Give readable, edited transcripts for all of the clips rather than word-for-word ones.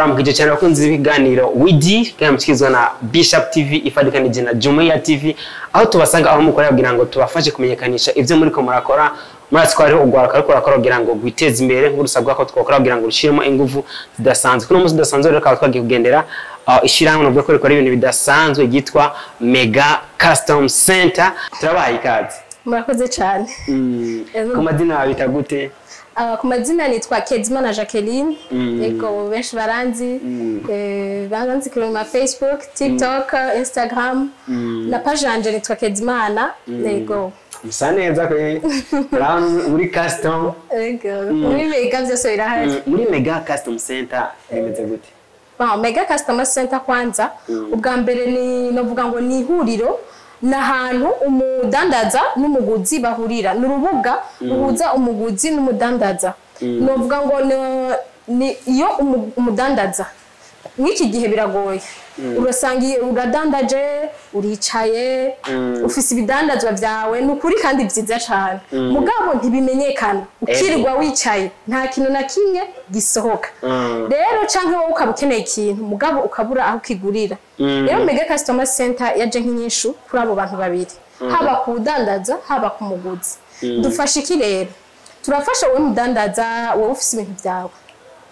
Baramukije cyane abakunzi b'ibiganiro widi kandi mushikirizwa na Bishop TV ifadikanije na Jumuiya TV, aho tubasanga aho mukorera kugira ngo tubafashe kumenyekanisha ibyo muriko murakora. Murazi ko hariho urwaruka ruriko rurakora kugira ngo rwiteze imbere, nk'uko rusabwa ko twakora kugira ngo rushiremo inguvu zidasanzwe. Kuno munsi udasanzwe rero tukaba twagiye kugendera ishyirahamwe navuga ko rikora ibintu bidasanzwe ryitwa Mega Custom Center. Turabahaye ikaze. Murakoze cyane. Ku mazina babita gute? Ku mazina nitwa Kezimana Jacqueline. Yego, benshi baranzi. Baranzi kuri ma Facebook, TikTok, Instagram. Na page yanje nitwa Kezimana. Yego. Musa neza kwe. Urabona muri custom. Yego. Muri Mega byose birahari. Muri Mega Custom Center bimeze gute? Bon, Mega Customer Center kwanza, ubwa mbere ni novuga ngo ni ihuriro, ni ahantu umudandaza n'umuguzi bahurira, ni urubuga ruhuza umuguzi n'umudandaza. Novuga ngo ni iyo umudandaza mw'iki gihe biragoye, urasanga uradandaje, uricaye, ufise ibidandazwa vyawe, ni ukuri kandi vyiza cane, mugabo ntibimenyekana, ukirirwa wicaye, nta kintu na kimwe gisohoka. Rero canke wowe ukaba ukeneye ikintu, mugabo ukabura aho ukigurira. Rero Mega Customer Center yaje nk'inyishu kuri abo bantu babiri, haba kuwudandaza, haba ku muguzi. Dufasha iki rero? Turafasha wowe mudandaza, wowe ufise ibintu vyawe,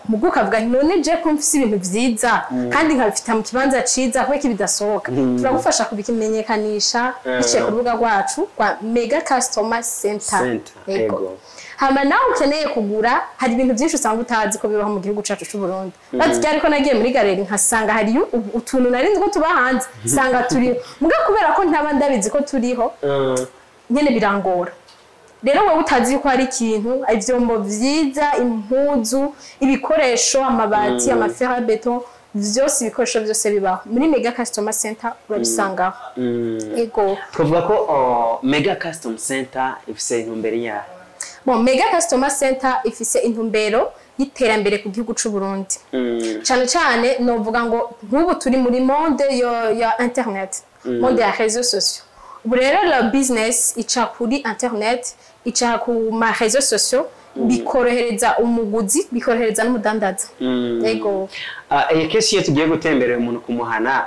mugu ukavuga nti: "None je ko mfise ibintu vyiza kandi nkabifita mu kibanza ciza, kubera ko bidasohoka?" Turagufasha kubimenyekanisha biciye ku rubuga rwacu rwa Mega Customer Center. Center. Yego. Ego. Hama nawe ukeneye kugura, hari ibintu byinshi usanga utazi ko bibaho mu gihugu cacu c'u Burundi. Bazi ryari ko nagiye muri galerie nkasanga hari utuntu nari nzi ko tuba hanze, sanga turiho, muga kubera ko ntaba ndabizi ko turiho, nyene birangora. Rero wowe utazi yuko hari ikintu, ivyombo vyiza, impuzu, ibikoresho, amabati, ama fer à béton, vyose, ibikoresho byose bibaho muri Mega Customer Center, urabisangaho. Ego. Twavuga ko Mega Custom Center ifise intumbero yayo? Bon, Mega Customer Center ifise intumbero y'iterambere ku gihugu c'u Burundi. Cyane cyane novuga ngo nk'ubu turi muri monde ya internet, monde ya réseaux sociaux. Ubu rero la business ica kuri internet, ica ku ma réseaux sociaux, bikorohereza umuguzi, bikorohereza n'umudandaza. Yego. Kenshi iyo tugiye gutemberera umuntu kumuhana,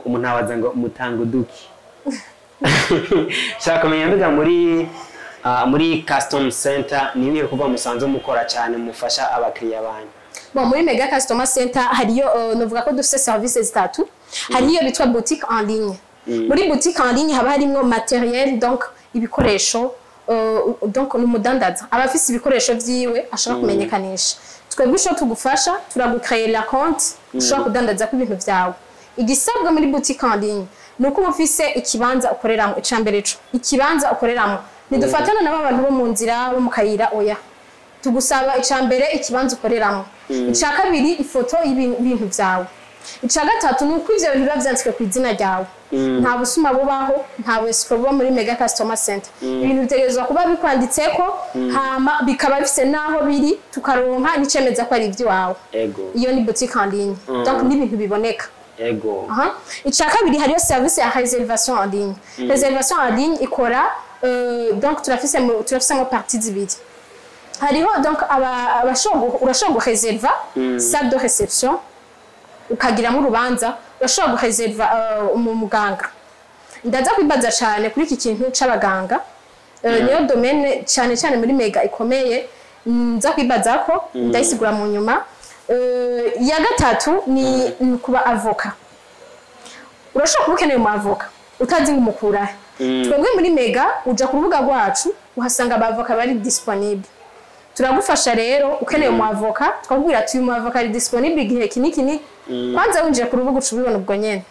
umuntu abaza ngo mutanga uduki. Shaka kumenya mbega muri Custom Center ni ibihe bikorwa musanzwe mukora cyane, mufasha abakiriya banyu? Bon, muri Mega Customer Center hariyo novuga ko dufite services zitatu. Hariyo bitwa boutique en ligne. Muri boutique en ligne haba harimwo matériel, donc ibikoresho, donc n'umudandaza aba afise ibikoresho vyiwe ashaka kumenyekanisha. Twebwe ico tugufasha, turagucréer la compte ushobora kudandazako ibintu vyawe. Igisabwa muri boutique en ligne ni uko uba ufise ikibanza ukoreramo. Ica mbere co ikibanza ukoreramo, ntidufatana n'aba bantu bo mu nzira, bo mu kayira, oya. Tugusaba ica mbere ikibanza ukoreramo, ica kabiri ifoto y'ibintu vyawe, ica gatatu ni uko ivyo bintu biba vyanditswe ku izina ryawe. Nta busuma bubaho, nta buescroc buba muri Mega Customer Center. Ibintu bitegerezwa kuba bikwanditseko, hama bikaba bifise n'aho biri, tukaronka n'icemeza ko ari ivy'iwawe. Iyo ni boutique en ligne, donc n'ibintu biboneka. Aha. Ica kabiri, hariyo service ya réservation en ligne. Réservation en ligne ikora donc turafise parties zibiri. Hariho donc urashobora gureserva salle de réception ukagiramo urubanza, urashobora gureserva umuganga. Ndaza kwibaza cyane kuri iki kintu c'abaganga. Niyo domaine cyane cyane muri Mega ikomeye, nza kwibaza ko ndayisigura mu nyuma. Iya gatatu ni kuba avocat. Urashobora kuba ukeneye umu avocat utazi ngo umukurahe. Twebwe muri Mega uja ku rubuga rwacu, uhasanga abavoka bari disponible. Turagufasha rero, ukeneye umu avocat twakubwira ati: "Uyu mu avocat ari disponible igihe iki n'iki n'iki." Kwanza winjiye ku rubuga uca ubibona ubwo nyene.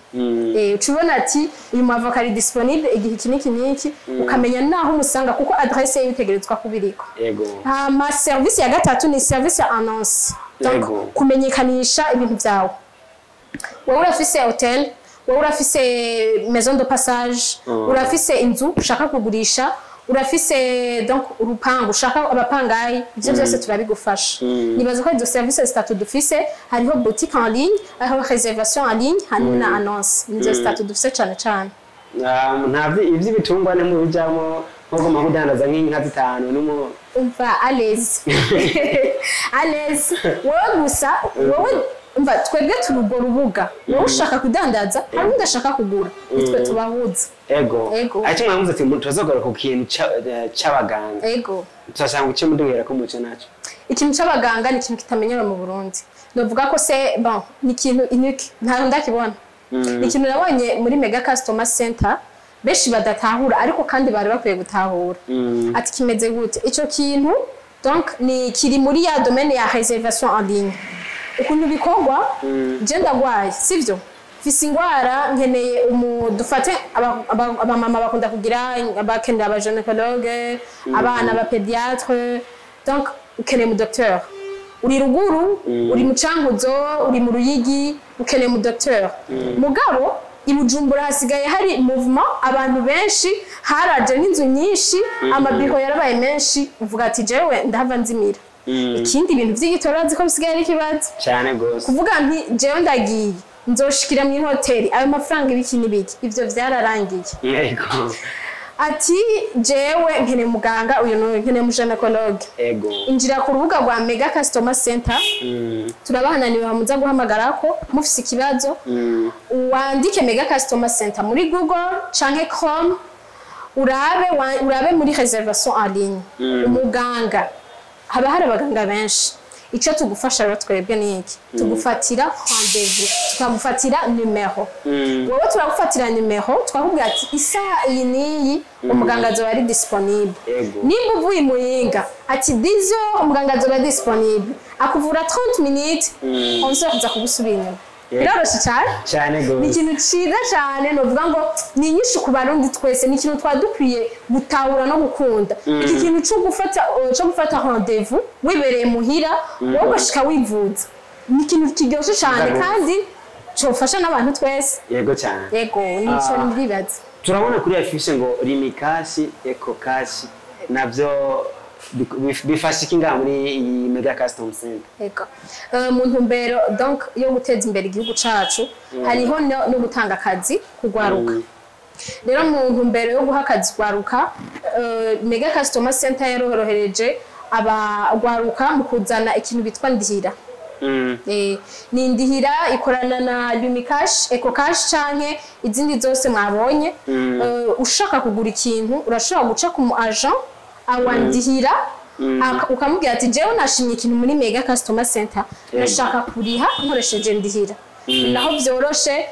Uca ubona ati: "Uyu mu avocat ari disponible igihe iki n'iki n'iki," ukamenya naho umusanga kuko adresse ye bitegerezwa kuba iriko. Hama service ya gatatu ni service ya annonce, donc kumenyekanisha ibintu byawe. Wowe urafise hotel, wowe urafise maison de passage, urafise inzu ushaka kugurisha, urafise donc urupangu ushaka abapangayi, ivyo byose turabigufasha. Nibaza ko izo services zitatu dufise: hariho boutique en ligne, hariho réservation en ligne, hariho na annonce. Nizo zitatu dufise cane cane. Ah, nta ivy'ibitungwa ntimubijamo, nko guma kudandaza nk'inka zitanu n'umu Umva, à l'aise, à l'aise. Wowe gusa, wowe umva, twebwe turi urwo rubuga. Wowe ushaka kudandaza, hari undi ashaka kugura, nitwe tubahuza. Ego. Ego. Ariko mwavuze ati turazogora ku kintu c'abaganga. Ego. Turashaka guca muduhera ko muco naco. Ikintu c'abaganga ni ikintu kitamenyerewe mu Burundi. Novuga ko c'est bon, ni ikintu unique, ntaho ndakibona. Ni ikintu nabonye muri Mega Customer Center benshi badatahura, ariko kandi bari bakwiye gutahura. Ati kimeze gute ico kintu? Donc ni kiri muri ya domaine ya réservation en ligne. Ukuntu bikorwa, je ndagwaye, sivyo, mfise ingwara, nkeneye umu dufate abamama bakunda kugira, bakenera aba gynécologue, abana aba pédiatre. Donc ukeneye mu docteur uri ruguru, uri mu Cankuzo, uri mu Ruyigi, ukeneye mu docteur. Mugabo i Bujumbura hasigaye hari mouvement, abantu benshi, haraje n'inzu nyinshi, amabiro yarabaye menshi. Uvuga ati jewe ndahava nzimira. Ikindi, ibintu vy'igitoro azi ko bisigaye ari ikibazo. Cyane gose. Kuvuga nti jewe ndagiye, nzoshikira mu hoteli, ayo mafaranga, ibiki n'ibiki, ivyo vyararangiye. Ati jewe nkeneye muganga uyu n'uyu, nkeneye umu gynécologue. Injira ku rubuga rwa Mega Customer Center. Turabahananiwe hamuza guhamagarako mufise ikibazo. Wandike Mega Customer Center muri Google canke Chrome, urabe urabe muri réservation en ligne umuganga. Haba hari abaganga benshi. Icyo tugufasha rero twebwe ni iki? Tugufatira rendez-vous, tukagufatira numero. Wowe turagufatira numero, twakubwira ati isaha iyi n'iyi umuganga azoba ari disponible. Nimba uvuye i Muyinga, ati 10 heures umuganga azoba disponible, akuvura 30 minutes, 11 heures uza kugusubira inyuma. Biroroshe cyane. Cyane Ni gose. ikintu ciza cyane. Novuga ngo ni inyinshi ku Barundi twese, ni ikintu twari dukwiye gutahura no gukunda, iki kintu cyo gufata rendez-vous wibereye muhira, wowe ugashika wivuza. Ni ikintu kiryoshye cyane Rwose. kandi cofasha n'abantu twese. Yego cyane. Yego, nico ndibaza. Turabona kuri affiche ngo Lumicash, EcoCash, navyo bifasha iki ngaha muri iyi Mega Custom Center? Ego. Mu ntumbero donc yo guteza imbere igihugu cacu, hariho no gutanga akazi kugwaruka. Rero mu ntumbero yo guha akazi gwaruka, Mega Customer Center yarorohereje abagwaruka mu kuzana ikintu bitwa Ndihira. Ni Ndihira ikorana na Lumicash, EcoCash canke izindi zose mwabonye. Ushaka kugura ikintu, urashobora guca ku mu agent awa Ndihira, ukamubwira ati jewe nashimye ikintu muri Mega Customer Center, ndashaka kuriha nkoresheje Ndihira. Naho vyoroshe,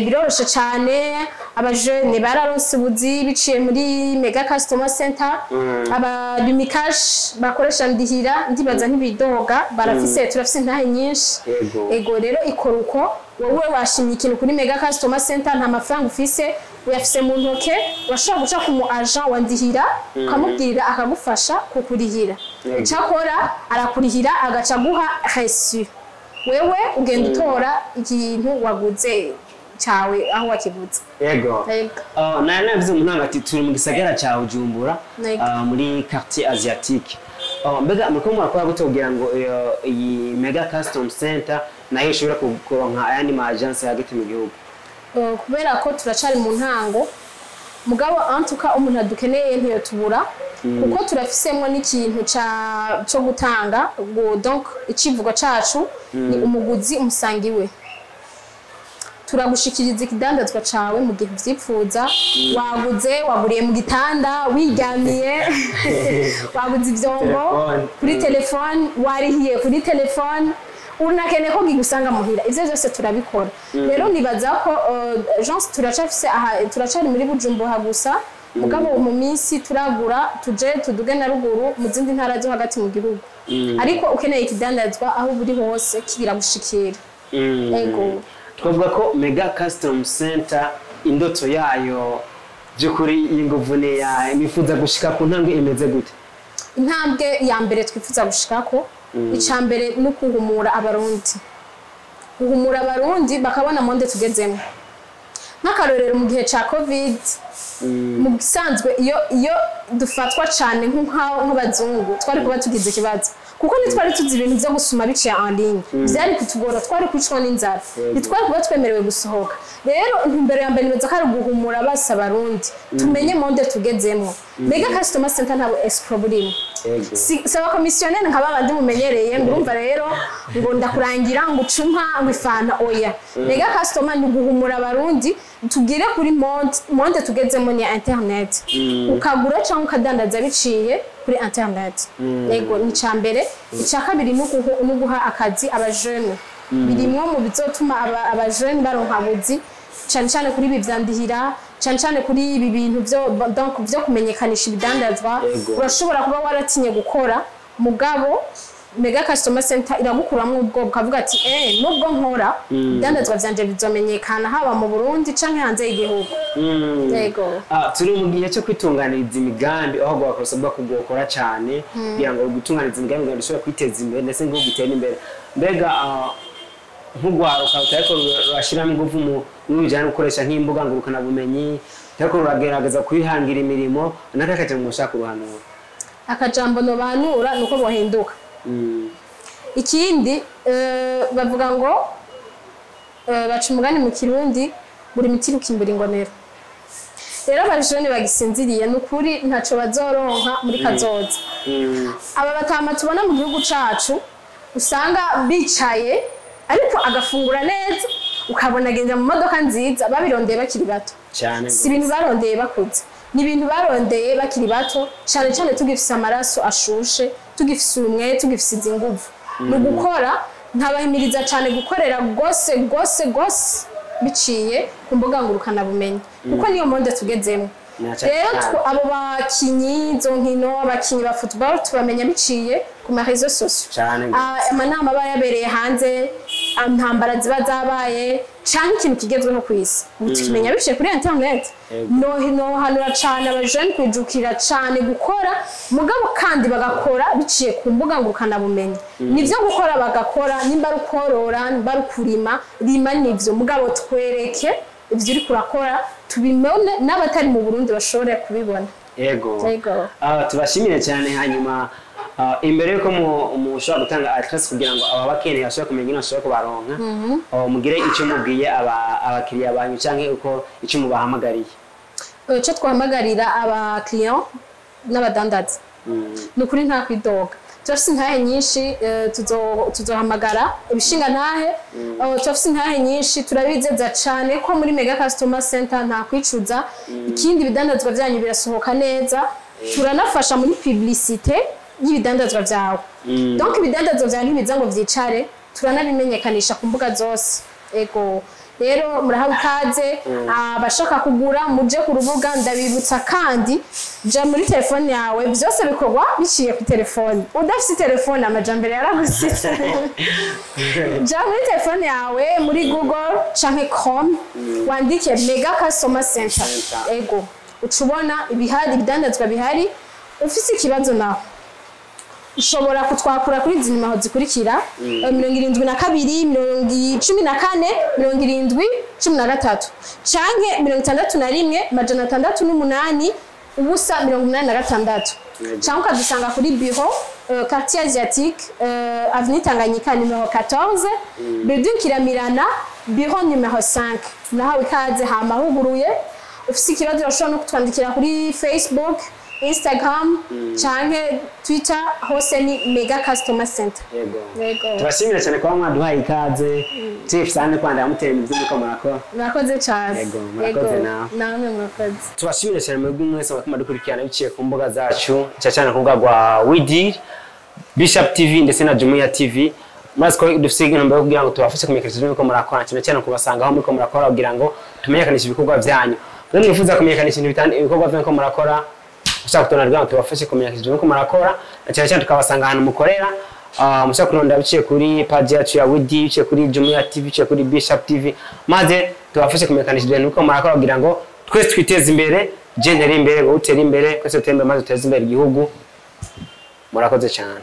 biroroshe cane. Abajene bararonse ubuzi biciye muri Mega Customer Center. Aba Lumicash bakoresha Ndihira, ndibaza ntibidoga, barafise, turafise intahe nyinshi. Ego, rero ikora uko: wowe washimye ikintu kuri Mega Customer Center, nta mafaranga ufise, uyafise mu ntoke, urashobora guca ku mu agent wa Ndihira, ukamubwira, akagufasha kukurihira. Icyakora arakurihira, agaca aguha reçu, wewe ugenda utora ikintu waguze cyawe aho wakiguze. Yego. Nari navuze mu ntango ati turi mu gisagara ca Bujumbura, muri quartier asiatique. Mbega muriko murakora gute kugira ngo iyi Mega Custom Center nayo ishobore kuronka ayandi ma agence hagati mu gihugu? Kubera ko turacari mu ntango, mugabo antuka umuntu adukeneye ntiyotubura, kuko turafisemwo n'ikintu ca co gutanga ngo donc icivugo cacu ni umuguzi umusanga iwe. Turagushikiriza ikidandazwa cawe mu gihe uvyipfuza. Waguze, waguriye mu gitanda wiryamiye, waguze ivyombo Telefone. kuri telefone, warihiye kuri telefone, unakeneye ko gigusanga muhira, ivyo vyose turabikora. Rero nibaza ko agence turacafise aha, turacari muri Bujumbura gusa, mugabo mu minsi turagura, tuje tuduge na ruguru mu zindi ntara zo hagati mu gihugu. Ariko ukeneye ikidandazwa, aho buri hose kiragushikira. Ego. Twavuga ko Mega Custom Center indoto yayo by'ukuri y'inguvu ni yayo nifuza gushika ku ntambwe imeze gute? Intambwe ya mbere twifuza gushikako, icya mbere ni ukuhumura Abarundi, guhumura Abarundi bakabona monde tugezemo. Nk'akarorero, mu gihe cya Covid, mu bisanzwe iyo dufatwa cyane nk'abazungu, twari kuba tugize ikibazo, kuko ntitwari tuzi ibintu byo gusuma biciye en ligne. Byari kutugora, twari kwicwa n'inzara, ntitwari kuba twemerewe gusohoka. Rero intumbero ya mbere nibaza ko ari uguhumura basi Abarundi, tumenye monde tugezemo. Mega Customer Center ntabwo escroc burimo. Yego. Si abakomisiyoneri nka babandi mumenyereye, ngo urumva rero ngo ndakurangira ngo ucumpa ngo ifanta, oya. Mega Customer ni uguhumura Abarundi, tugire kuri monde tugezemo ni internet, ukagura cyangwa ukadandaza biciye kuri internet. Yego, ni icya mbere. Icya kabiri ni uguha akazi abajene, birimwo mu bizotuma abajene baronka buzi, cyane cyane kuri ibi vyandihira, cyane cyane kuri ibi bintu byo, donc byo kumenyekanisha ibidandazwa. Urashobora kuba waratinye gukora, mugabo Mega Customer Center iragukuramwo ubwoba, ukavuga ati: "Nubwo nkora, ibidandazwa vyanje bizomenyekana haba mu Burundi canke hanze y'igihugu." Yego. Turi mu gihe cyo kwitunganiriza imigambi, aho gwakosabwa kugokora cyane kugira ngo gutunganiriza imigambi kugira ngo dushobore kwiteza imbere ndetse n'igihugu gitere imbere. Mbega nk'urwaruka rutariko rurashyiramo ingufu mu bijyanye no gukoresha nk'imbuga ngurukanabumenyi, rutariko ruragerageza kwihangira imirimo, n'akakaje mu gushaka uruhanura? Akajambo nobanura nuko bohinduka. Ikindi, bavuga ngo baca umugani mu Kirundi: "Buri miti rukimbura ingonero." Rero abajene bagisinziriye, ni ukuri ntaco bazoronka muri kazoza. Aba batama tubona mu gihugu cacu, usanga bicaye ariko agafungura neza, ukabona agenda mu modoka nziza, babirondeye bakiri bato. Si ibintu barondeye bakuze, ni ibintu barondeye bakiri bato, cyane cyane tugifise amaraso ashushe, tugifise ubumwe, tugifise izi nguvu. Ni ugukora. Nkabahimiriza cyane gukorera rwose rwose rwose biciye ku mbuga ngurukanabumenyi, kuko niyo monde tugezemo. Na cyane Rero cyane. Abo bakinyi izo nkino, abakinyi ba football, tubamenya biciye ku ma réseaux sociaux. Amanama aba yabereye hanze, intambara ziba zabaye canke ikintu kigezweho ku isi, ubu tukimenya biciye kuri internet. Nohanura cane abajene kwijukira cane gukora, mugabo kandi bagakora biciye ku mbuga ngurukanabumenyi. Nivyo, gukora bagakora, nimba ari ukworora, nimba ari ukurima, rima, nivyo, mugabo twereke ivyo uriko urakora, tubibone, n'abatari mu Burundi bashobore kubibona. Yego. Yego. Tubashimire cyane. Hanyuma imbere yuko mushobora gutanga address kugira ngo aba bakeneye bashobore kumenya ingene bashobora kubaronka, mugire icyo mubwiye abakiriya banyu canke uko icyo mubahamagariye. Icyo twahamagarira abakiriya n'abadandaza, ni ukuri nta kwidoga. Turafise intahe nyinshi, tuzohamagara ibishinga ntahe. Turafise intahe nyinshi, turabizeza cane ko muri Mega Customer Center nta kwicuza. Ikindi, ibidandazwa byanyu birasohoka neza, turanafasha muri publicité y'ibidandazwa vyawe. Donc ibidandazwa vyawe ntibiza ngo vyicare, turanabimenyekanisha ku mbuga zose. Ego, rero murahawe ikaze. Abashaka kugura, muje ku rubuga. Ndabibutsa kandi, ja muri telefone yawe, byose bikorwa biciye ku telefone. Udafite telefone, amajambere yaragusitse. Ja muri telefone yawe, muri Google canke Chrome, wandike Mega Customer Center. Center. Ego, uca ubona ibihari, ibidandazwa bihari. Ufise ikibazo naho, ushobora kutwakura kuri izi nimero zikurikira: 72 14 70 13, canke 61 608 0 86. Canke ukadusanga kuri bureau, quartier asiatique, avenue Tanganyika numéro 14, building Kiramirana, bureau numéro 5. Murahawe ikaze, hama huguruye. Ufise ikibazo, urashobora no kutwandikira kuri Facebook, Instagram canke Twitter, hose ni Mega Customer Center. Yego. Yego. Tubashimire cyane kuba mwaduhaye ikaze. Tuyifise hano kwanda mutera ibyo muriko murakora. Murakoze cyane. Yego, murakoze nawe. Namwe murakoze. Tubashimire cyane mwebwe mwese mwakoma dukurikirana biciye ku mbuga zacu, cyane cyane ku rubuga rwa Widir, Bishop TV ndetse na Jumuiya TV. Murazi ko dufite intumbero yo kugira ngo tubafashe kumenyekanisha ibyo muriko murakora, cyane cyane kubasanga aho muriko murakora kugira ngo tumenyekanishe ibikorwa byanyu. Mwe mwifuza kumenyekanisha ibintu bitandukanye, ibikorwa byanyu muriko murakora, mushaka kutubona kugira ngo tubafashe kumenyekanisha ibyo muriko murakora, na cyane cyane tukabasanga ahantu mukorera. Mushaka kurondera biciye kuri page yacu ya Widi, biciye kuri Jumuiya TV, biciye kuri Bishop TV, maze tubafashe kumenyekanisha ibintu muriko murakora kugira ngo twese twiteze imbere, je ntere imbere, wowe utere imbere, twese dutere imbere, maze duteze imbere igihugu. Murakoze cyane.